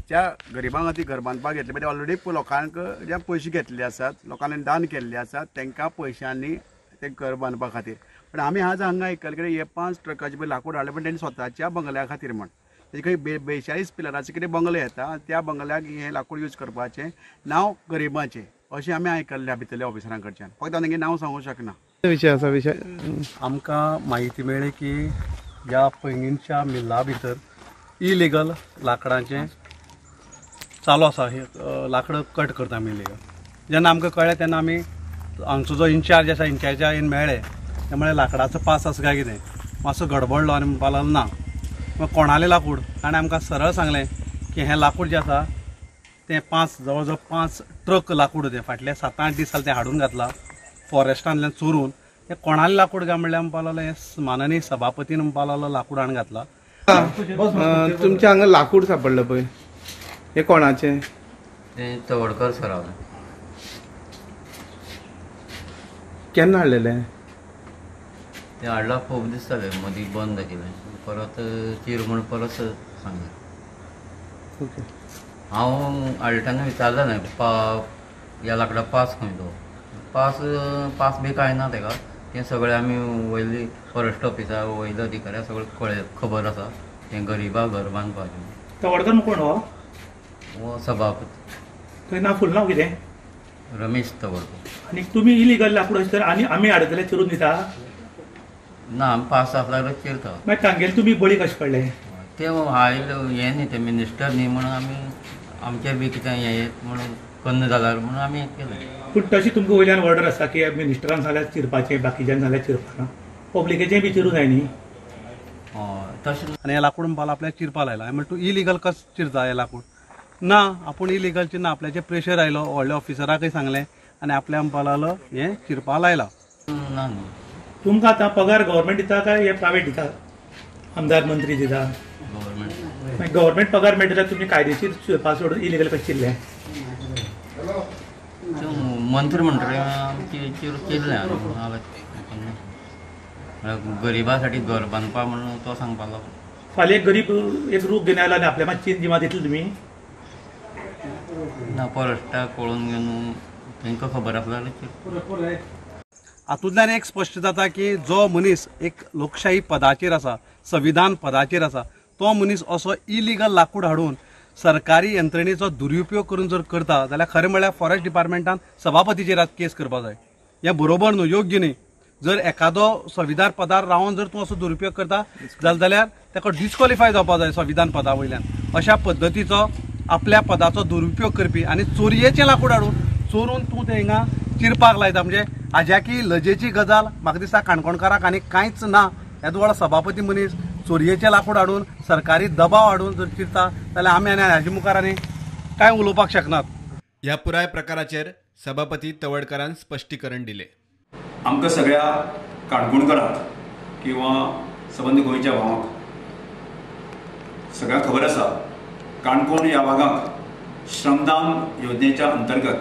ज्या गरिबां खातीर घर बांदपाक घेतले पळय ऑलरेडी लोकांक जे पयशे घेतले आसात, लोकांनी दान केल्ले आसात तांकां पयशांनी ते घर बांदपा खातीर. पण आमी आज हांगा आयकलें की हे 5 ट्रकाचे पळय लाकूड हाडलें, पण तेणी स्वताच्या बंगल्या खातीर म्हण तेजे खंय 42 पिलराचे कितें बंगले येता, त्या बंगल्याक हें लाकूड यूज करपाचें नांव गरिबाचें अशें आमी आयकल्लें भितरल्या ऑफिसरां कडच्यान. फक्त हांव तेंगे नांव सांगूंक शकना. विशय आसा विशय आमकां म्हायती मेळ्ळी की ह्या पैंगीणच्या मिल्ला भितर इलिगल लाकडांचें चालू आसा. हे लाकडां कट करता आमी इलिगल. जेन्ना आमकां कळ्ळें तेन्ना आमी हांगचो जो इन्चार्ज आसा इन्चार्जा येवन मेळ्ळे, ते म्हळें लाकडाचो पास आसा काय कितें, मातसो गडबडलो आनी म्हणपाक लागलो ना. मग कोणालें लाकूड, ताणें आमकां सरळ सांगलें की हें लाकूड जें आसा तें जवळ जवळ 5 ट्रक लाकूड तें फाटले 7-8 दीस जाले तें हाडून घातलां फॉरेस्टांतल्यान चोरून. तें कोणालें लाकूड काय म्हणल्यार म्हणपाक लागलो हें माननीय सभापतीन म्हणपाक लागलो लाकूड हाडून घातलां. तुमच्या हांगा लाकूड सापडलं पळय, हें कोणाचें? तें तवडकर सरालें. केन्ना हाडलेलें तें? हाडलां खूब दीस जाले, मदीं बंद आशिल्लें, परत चिर म्हूण परत सांगलें. ओके. हांव हाडटा तेन्ना विचारलें न्हय ह्या लाकडा पास खंय तो, पास पास बी कांय ना तेका. तें सगळें आमी वयली फॉरेस्ट ऑफिसा वयल्या अधिकाऱ्या सगळें कळ्ळें, खबर आसा. तें गरिबाक घर बांदपाचें. तवडकर कोण हो? हो सभापती. थंय नांव फूल नांव कितें? रमेश तवडकर. आनी तुमी इलिगल लाकूड अशें तर आनी आमी हाडटले जाल्यार चिरून दिता? ना, आमी पास आसल्यार चिरता. मागीर तांगेले तुमी बळी कशें पडले? ते आयले हें न्ही, ते मिनिस्टर न्ही म्हणून आमी आमचें बी कितें हें म्हणून कन्न जाल्यार म्हणून आमी केलें. पूण तशी तुमकां वयल्यान ऑर्डर आसा की मिनिस्टरान सांगल्यार चिरपाचें, बाकीच्यान सांगल्यार चिरपाना, पब्लिकेचें बी चिरूं जाय न्ही? हय तशें. आनी हें लाकूड म्हणपाक आपल्याक चिरपाक लायलां. हांवें म्हणलें तूं इलिगल कशें चिरता हें लाकूड? ना, आपूण इलिगल चिरना. आपल्याचेर प्रेशर आयलो, व्हडल्या ऑफिसराकय सांगलें आनी आपल्या म्हणपाक लागलो हें चिरपाक लायलां. ना न्ही. तुमकां आतां पगार गव्हर्मेंट दिता काय हे प्रायवेट दिता? आमदार मंत्री दिता? गव्हर्मेंट. गव्हर्मेंट पगार मेळटा जाल्यार तुमी कायदेशीर चिरपा सोडून इलिगल कशें चिरलें? मंत्री म्हणटकीर आमी चिरलें गरिबा साठी घर बांदपा म्हणून तो सांगपाक लागलो. फाल्यां एक गरीब एक रूख घेवन आयलो आनी आपल्या मातशी चीन जिमा दितले तुमी? ना, फॉरेस्टाक पळोवन घेवन तांकां खबर आसल्यार चिर. हातूंतल्यान एक स्पश्ट जाता की जो मनीस एक लोकशाही पदाचेर आसा, संविधान पदाचेर आसा, तो मनीस असो इलिगल लाकूड हाडून सरकारी यंत्रणेचो दुरुपयोग करून जर करता जाल्यार खरें म्हळ्यार फॉरेस्ट डिपार्टमेंटान सभापतीचेर आज केस करपाक जाय. हें बरोबर न्हू, योग्य न्ही. जर एखादो संविधान पदार रावन जर तूं असो दुरुपयोग करता जाल्यार ताका डिस्क्वॉलिफाय जावपाक जाय संविधान पदा वयल्यान. अशा पद्दतीचो आपल्या पदाचो दुरुपयोग करपी आनी चोरयेचें लाकूड हाडून चोरून तूं तें हिंगा चिरपाक लायता म्हणजे हाज्याकी लजेची गजाल म्हाका दिसता काणकोणकाराक आनी कांयच ना. येदो व्हडलो सभापती मनीस चोरयेचें लाकूड हाडून सरकारी दबाव हाडून जर चिरता जाल्यार आमी आनी हाजे मुखार आनी कांय उलोवपाक शकनात. ह्या पुराय प्रकाराचेर सभापती तवडकरान स्पश्टीकरण दिले. आमकां सगळ्या काणकोणकारांक किंवा सबंद गोंयच्या भावांक सगळ्यांक खबर आसा, काणकोण ह्या भागाक श्रमदान योजनेच्या अंतर्गत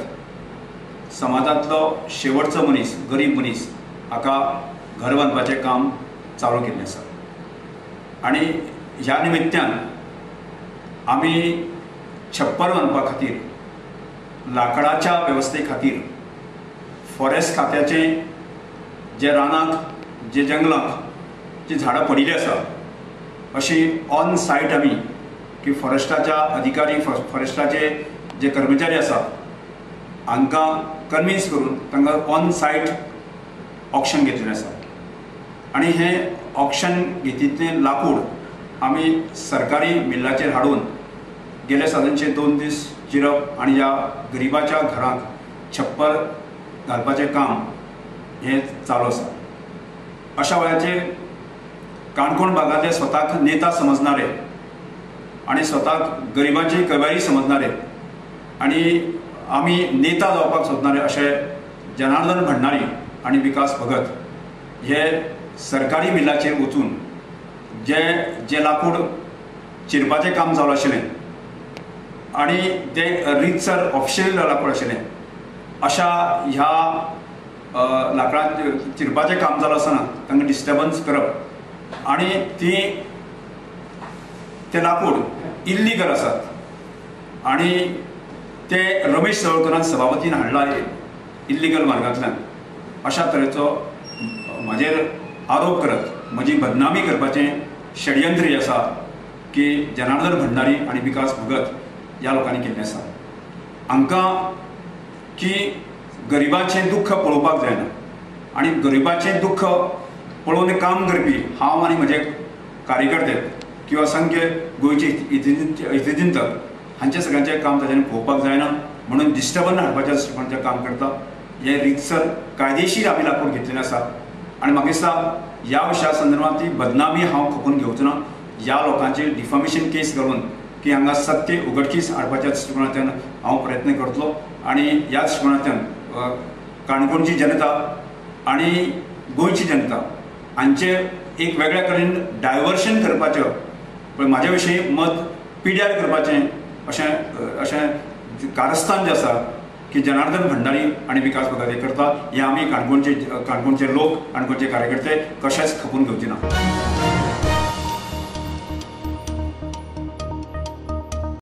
समाजांतलो शेवटचो मनीस, गरीब मनीस हाका घर बांदपाचें काम चालू केल्लें आसा. आनी ह्या निमित्त्यान आमी छप्पर बांदपा खातीर, लाकडाच्या वेवस्थे खातीर फॉरेस्ट खात्याचें जे रानाक, जे जंगलाक जी झाडां पडिल्लीं आसा अशी ऑन सायट आमी की फॉरेस्टाच्या अधिकारी, फॉरेस्टाचे जे कर्मचारी आसा हांकां कन्विन्स करून तांकां ऑन सायट ऑक्शन घेतिल्लें आसा. आनी हें ऑक्शन घेतिल्लें लाकूड आमी सरकारी मिल्लाचेर हाडून गेले सादारणशे 2 दीस चिरप आनी ह्या गरिबाच्या घरांक छप्पर घालपाचें काम हें चालू आसा. अशा वेळाचेर काणकोण भागांतले स्वताक नेता समजणारे आनी स्वताक गरिबांची कबारी समजणारे आनी आमी नेता जावपाक सोदणारे अशे जनार्दन भंडारी आनी विकास भगत हे सरकारी मिलाचेर वचून जे जे लाकूड चिरपाचें काम चालू आशिल्लें आनी तें रितसर ऑफिशियल लाकूड आशिल्लें, अशा ह्या लाकडां चिरपाचें काम चालू आसतना तांकां डिस्टर्बन्स करप आनी ती तें लाकूड इल्लीगल आसात आनी ते रमेश तवडकरान सभापतीन हाडला इल्लिगल मार्गांतल्यान अशा तरेचो म्हाजेर आरोप करत म्हजी बदनामी करपाचें षडयंत्र हें आसा की जनार्दन भंडारी आनी विकास भगत ह्या लोकांनी केल्लें आसा. हांकां की गरिबाचें दुख्ख पळोवपाक जायना आनी गरिबाचें दुख्ख पळोवन काम करपी हांव आनी म्हजे कार्यकर्ते किंवा असंख्य गोंयचे हितचिंतक हांचे सगळ्यांचें काम ताच्यान पळोवपाक जायना म्हणून डिस्टर्बन्स हाडपाच्या दृश्टिकोणाचें काम करता. हें रितसर कायदेशीर आमी लाकूड घेतलेलें आसा आनी म्हाका दिसता ह्या विशया संदर्भात ती बदनामी हांव खपून घेवचो ना. ह्या लोकांचेर डिफॉमेशन केस घालून की हांगा सत्य उघडकीस हाडपाच्या दृश्टिकोणांतल्यान हांव प्रयत्न करतलो आनी ह्या दृश्टिकोणांतल्यान काणकोणची जनता आनी गोंयची जनता हांचे एक वेगळ्या कडेन डायवर्शन करपाचें पण म्हाज्या विशीं मत पिड्यार करपाचें अशें अशें कारस्थान जें आसा की जनार्दन भंडारी आनी विकास भगत हे करता, हे आमी काणकोणचे लोक, काणकोणचे कार्यकर्ते कशेंच खपून घेवचे ना.